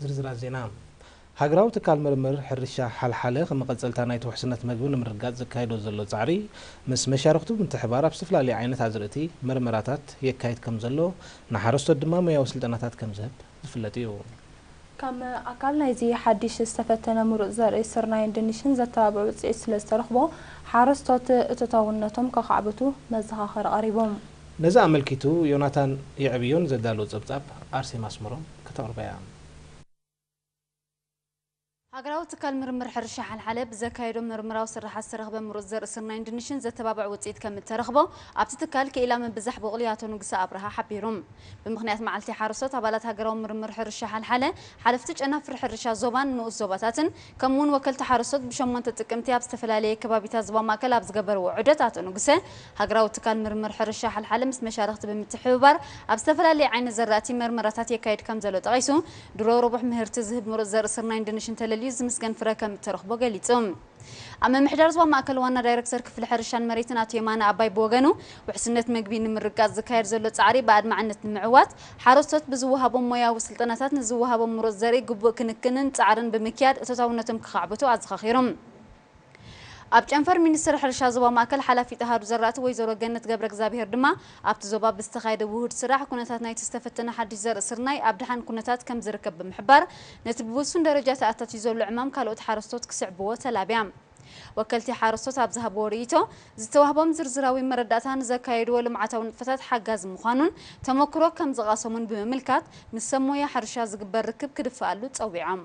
ዝርዝራት ዜና። ሃገራዊ ትካል ምርምር ሕርሻ ሓልሓለ ከም መቐጸልታ ናይቲ ውሕስነት መግቢ ንምርግጋጽ ዘካይዶ ዘሎ ጻዕሪ፣ ምስ መሻርኽቱ ብምትሕብባር ኣብ ዝተፈላለየ ዓይነት ኣዝርእቲ መርመራታት የካይድ ከም ዘሎ፣ ንሓረስቶት ድማ ሞያዊ ስልጠናታት ከም ዝህብ ዝፍለጥ እዩ። ከም ኣካል ናይዚ ሓድሽ ዝተፈተነ ምሩጽ ዘርኢ ስርናይን ድንሽን ዘተባብዕ ውጽኢት ስለ ዝተረኽቦ፣ ሓረስቶት እቶታውነቶም ከኻዕብቱ መዘኻኸሪ ቀሪቡ። ነዚ ኣመልኪቱ ዮናታን የዕብዮን ዘዳለዎ ጸብጻብ ኣርሴማ ኣስመሮም ከተቕርባ እያ። ሃገራዊ ትካል ምርምር ሕርሻ ሓልሓለ ብዘካየዶ ምርምራዊ ስራሓት ዝተረኽበ ምሩጽ ዘርኢ ስርናይን ድንሽን ዘተባብዕ ውጽኢት ከም እተረኽቦ፣ ኣብቲ ትካል ክኢላ ምብዛሕ ቡቕሊ ኣቶ ንጉሰ ኣብርሃ ሓቢሩ። ብምኽንያት መዓልቲ ሓረስቶት፣ ኣባላት ሃገራዊ ምርምር ሕርሻ ሓልሓለ፣ ሓለፍቲ ጨናፍር ሕርሻ ዞባን ንኡስ ዞባታትን፣ ከምኡ'ውን ወከልቲ ሓረስቶት ብሸሞንተ ጥቅምቲ ኣብ ዝተፈላለየ ከባቢታት ዞባ ማእከል ኣብ ዝገበርዎ ዑደት፣ ኣቶ ንጉሰ፣ ሃገራዊ ትካል ምርምር ሕርሻ ሓልሓለ ምስ መሻርኽቲ ብምትሕብባር ኣብ ዝተፈላለየ ዓይነት ዘራእቲ መርመራታት የካይድ ከም ዘሎ ጠቒሱ፣ ድሮ ረቡሕ ምህርቲ ዝህብ ምሩጽ ዘርኢ ስርናይን ድንሽን ተለልዩ ዝምስገን ፍረ ከም እተረኽቦ ገሊጹ። ኣብ ምምሕዳር ዞባ ማእከል ዋና ዳይረክተር ክፍሊ ሕርሻን መሬትን ኣቶ የማነ ኣባይ ብወገኑ፣ ውሕስነት መግቢ ንምርግጋጽ ዝካየድ ዘሎ ጻዕሪ ብኣድማዕነት ንምዕዋት፣ ሓረስቶት ብዝወሃቦም ሞያዊ ስልጠናታት ንዝወሃቦም ምሩጽ ዘርኢ ግቡእ ክንክንን ጻዕርን ብምክያድ እቶታውነቶም ከኻዕብቱ ኣዘኻኺሩ። ኣብ ጨንፈር ሚኒስትሪ ሕርሻ ዞባ ማእከል ሓላፊት ኣሃዱ ዘራእቲ ወይዘሮ ገነት ገብረ እግዚኣብሄር ድማ፣ ኣብቲ ዞባ ብዝተኻየደ ውሁድ ስራሕ፣ ኩነታት ናይቲ ዝተፈተነ ሓድሽ ዘርኢ ስርናይ ኣብ ደሓን ኩነታት ከም ዝርከብ ብምሕባር፣ ነቲ ብውሱን ደረጃ ተኣታትዩ ዘሎ ዕማም ካልኦት ሓረስቶት ክስዕብዎ ተላብያ። ወከልቲ ሓረስቶት ኣብ ዝሃብዎ ርእይቶ፣ ዝተዋህቦም ዝርዝራዊ መረዳእታ ንዘካየድዎ ልምዓታዊ ንጥፈታት ሓጋዚ ምዃኑን ተመክሮ ከም ዝቓሰሙን ብምምልካት፣ ምስ ሰብ ሞያ ሕርሻ ዝግበር ርክብ ክድፈኣሉ ጸዊዖም።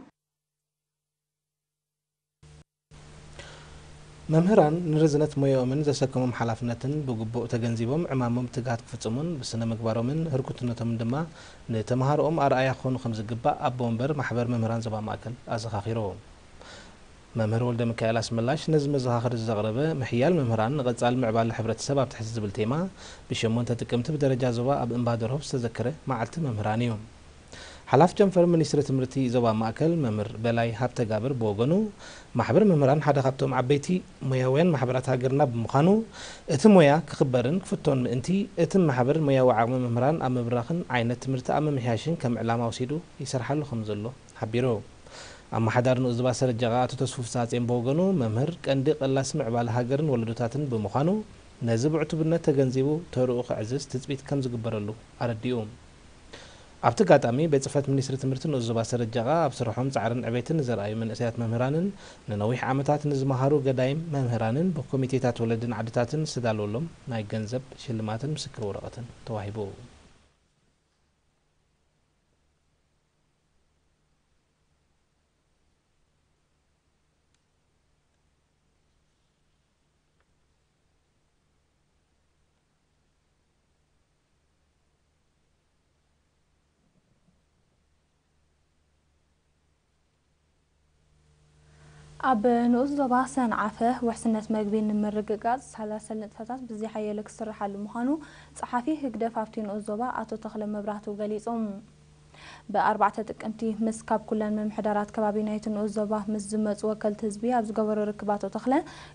መምህራን ንርዝነት ሞያኦምን ዘሰከሞም ሓላፍነትን ብግቡእ ተገንዚቦም፣ ዕማሞም ብትግሃት ክፍጽሙን ብስነ ምግባሮምን ህርኩትነቶምን ድማ ንተምሃሮኦም ኣርኣያ ክኾኑ ከም ዝግባእ ኣቦ ወንበር ማሕበር መምህራን ዞባ ማእከል ኣዘኻኺሩ። መምህር ወልደ ሚካኤል ኣስመላሽ ነዚ መዘኻኸሪ ዘቕረበ፣ ምሕያል መምህራን ንቐጻሊ ምዕባለ ሕብረተሰብ ኣብ ትሕቲ ዝብል ቴማ፣ ብሸሞንተ ጥቅምቲ ብደረጃ ዞባ ኣብ እምባ ደርሆ ዝተዘከረ መዓልቲ መምህራን እዩ። ሓላፊ ጨንፈር ሚኒስትሪ ትምህርቲ ዞባ ማእከል መምህር በላይ ሃብተጋብር ብወገኑ፣ ማሕበር መምህራን ሓደ ካብቶም ዓበይቲ ሞያውያን ማሕበራት ሃገርና ብምዃኑ፣ እቲ ሞያ ክኽበርን ክፍቶን ምእንቲ፣ እቲ ማሕበር ሞያዊ ዓቕሚ መምህራን ኣብ ምብራኽን ዓይነት ትምህርቲ ኣብ ምምሕያሽን ከም ዕላማ ወሲዱ ይሰርሓሉ ከም ዘሎ ሓቢሩ። ኣመሓዳሪ ንኡስ ዞባ ሰረጀቓ ኣቶ ተስፉ ፍስሃጽዮን ብወገኑ፣ መምህር ቀንዲ ቀላሲ ምዕባለ ሃገርን ወለዶታትን ብምዃኑ፣ ነዚ ብዕቱብነት ተገንዚቡ ተርኡ ከዕዝዝ ትጽቢት ከም ዝግበረሉ ኣረዲኡ። ኣብቲ ኣጋጣሚ፣ ቤት ጽሕፈት ሚኒስትሪ ትምህርቲ ንኡስ ዞባ ሰረጀቓ ኣብ ስርሖም ጻዕርን ዕቤትን ንዘርኣዩ መንእሰያት መምህራንን ንነዊሕ ዓመታት ንዝመሃሩ ገዳይም መምህራንን ብኮሚቴታት ወለድን ዓድታትን ዝተዳለወሎም ናይ ገንዘብ ሽልማትን ምስክር ወረቐትን ተዋሂቡ። ኣብ ንኡስ ዞባ ሰንዓፈ ውሕስነት መግቢ ንምርግጋጽ ሰላሰል ንጥፈታት ብዝሓየለ ክስርሓሉ ምዃኑ ጸሓፊ ህግደፍ ኣብቲ ንኡስ ዞባ ኣቶ ተኽለ መብራህቱ ገሊጹ። ብኣርባዕተ ጥቅምቲ ምስ ካብ ኩለን ምምሕዳራት ከባቢ ናይቲ ንኡስ ዞባ ምስ ዝመጹ ወከልቲ ህዝቢ ኣብ ዝገበሮ ርክብ ኣቶ ተኽለ፣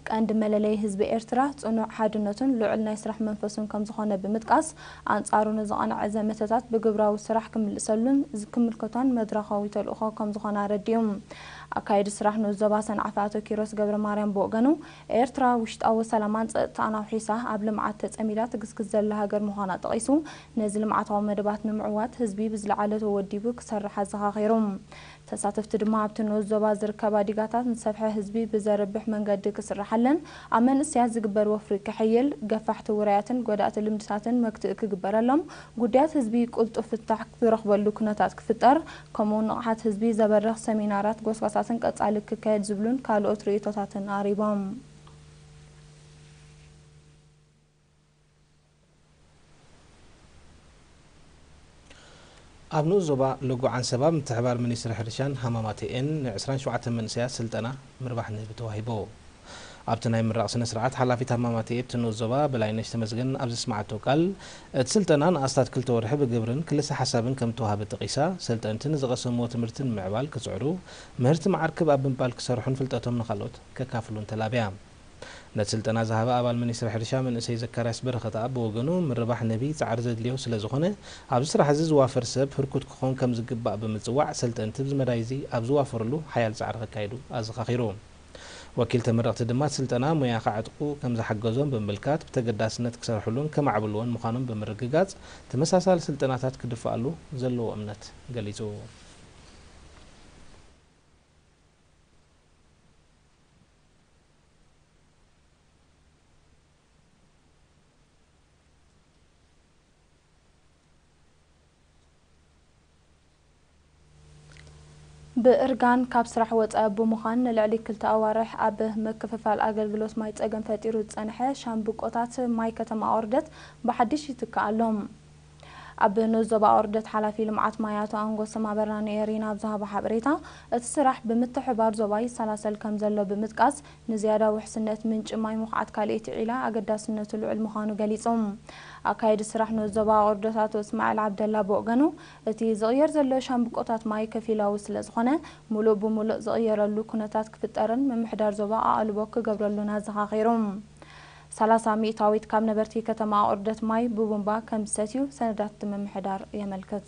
ቀንዲ መለለዪ ህዝቢ ኤርትራ ጽኑዕ ሓድነቱን ልዑል ናይ ስራሕ መንፈሱን ከም ዝኾነ ብምጥቃስ፣ ኣንጻሩ ንዝቐንዐ ዘመተታት ብግብራዊ ስራሕ ክምልሰሉን ዝክምልከቶን መድረኻዊ ተልእኾ ከም ዝኾነ ኣረዲኡ። ኣካየዲ ስራሕ ንኡስ ዞባ ሰንዓፈ ኣቶ ኪሮስ ገብረ ማርያም ብወገኑ፣ ኤርትራ ውሽጣዊ ሰላማን ጸጥታኣን ኣውሒሳ ኣብ ልምዓት ተጸሚዳ ትግስግስ ዘላ ሃገር ምዃና ጠቒሱ፣ ነዚ ልምዓታዊ መደባት ንምዕዋት ህዝቢ ብዝለዓለ ተወዲቡ ክሰርሕ ኣዘኻኺሩ። ተሳተፍቲ ድማ ኣብቲ ንኡስ ዞባ ዝርከባ ዲጋታት ንሰፍሐ ህዝቢ ብዘርብሕ መንገዲ ክስርሓለን ኣብ መንእሰያት ዝግበር ወፍሪ ክሕይል፣ ገፋሕቲ ውራያትን ጎዳእቲ ልምድታትን መክትኢ ክግበረሎም፣ ጉዳያት ህዝቢ ቅልጡፍ ፍታሕ ዝረኽበሉ ኩነታት ክፍጠር፣ ከምኡውን ንቕሓት ህዝቢ ዘበርኽ ሰሚናራት፣ ጎስጓሳትን ቀጻሊ ክካየድ ዝብሉን ካልኦት ርእይቶታትን ኣቕሪቦም። ኣብ ንኡስ ዞባ ሎጎ ዓንሰባ ምትሕባር ሚኒስትሪ ሕርሻን ሃማማተኤን ን ዕስራን ሸውዓተን መንእሰያት ስልጠና ምርባሕ ንህቢ ተዋሂቡ። ኣብቲ ናይ ምራቕ ስነ ስርዓት ሓላፊት ሃማማተኤ እቲ ንኡስ ዞባ በላይነሽ ተመስገን ኣብ ዘስመዓቶ ቃል፣ እቲ ስልጠና ንኣስታት ክልተ ወርሒ ብግብርን ክልሰ ሓሳብን ከም ተዋሃበ ጠቒሳ፣ ሰልጠንቲ ንዝቐሰምዎ ትምህርቲ ንምምዕባል ክጽዕሩ፣ ምህርቲ መዓር ክብ ኣብ ምባል ክሰርሑን ፍልጠቶም ንኻልኦት ከካፍሉን ተላብያ። ነቲ ስልጠና ዝሃበ ኣባል ሚኒስትሪ ሕርሻ መንእሰይ ዘካርያስ በረኸተኣብ ብወገኑ፣ ምርባሕ ንህቢ ጻዕሪ ዘድልዮ ስለ ዝኾነ፣ ኣብዚ ስራሕ እዚ ዝዋፈር ሰብ ህርኩት ክኾን ከም ዝግባእ ብምጽዋዕ፣ ሰልጠንቲ ኣብዚ መዳይ እዚ ኣብ ዝዋፈርሉ ሓያል ጻዕሪ ከካይዱ ኣዘኻኺሩ። ወኪል ተመረቕቲ ድማ እቲ ስልጠና ሞያ ከዕጥቑ ከም ዝሓገዞም ብምምልካት፣ ብተገዳስነት ክሰርሕሉን ከማዕብልዎን ምዃኖም ብምርግጋጽ፣ ተመሳሳሊ ስልጠናታት ክድፋኣሉ ዘለዎ እምነት ገሊጹ። ብእርጋን ካብ ስራሕ ወጻኢ ብምዃን ንልዕሊ ክልተ ኣዋርሕ ኣብ ምክፍፋል ኣገልግሎት ማይ ጸገም ፈጢሩ ዝጸንሐ ሻምብቆታት ማይ ከተማ ኣወርደት ብሓድሽ ይትካእ ኣሎ። ኣብ ንኡስ ዞባ ኣወርደት ሓላፊ ልምዓት ማይ ኣቶ ኣንጎሰም ኣበራ ንኤሪና ኣብ ዝሃቦ ሓበሬታ፣ እቲ ስራሕ ብምትሕብባር ዞባ ይሰላሰል ከም ዘሎ ብምጥቃስ፣ ንዝያዳ ውሕስነት ምንጪ ማይ ምኹዓት ካልኣይቲ ዒላ ኣገዳስነቱ ልዑል ምዃኑ ገሊጾም። ኣካየዲ ስራሕ ንኡስ ዞባ ኣወርደት ኣቶ እስማዒል ዓብደላ ብወገኑ፣ እቲ ዝቕየር ዘሎ ሻምብቆታት ማይ ከፊላዊ ስለ ዝኾነ፣ ሙሉእ ብሙሉእ ዝቕየረሉ ኩነታት ክፍጠርን ምምሕዳር ዞባ ኣቓልቦ ክገብረሉን ኣዘኻኺሩ። ሰላሳ ሚእታዊት ካብ ነበርቲ ከተማ ኣወርደት ማይ ብቡምባ ከም ዝሰትዩ ሰነዳት እቲ ምምሕዳር የመልክት።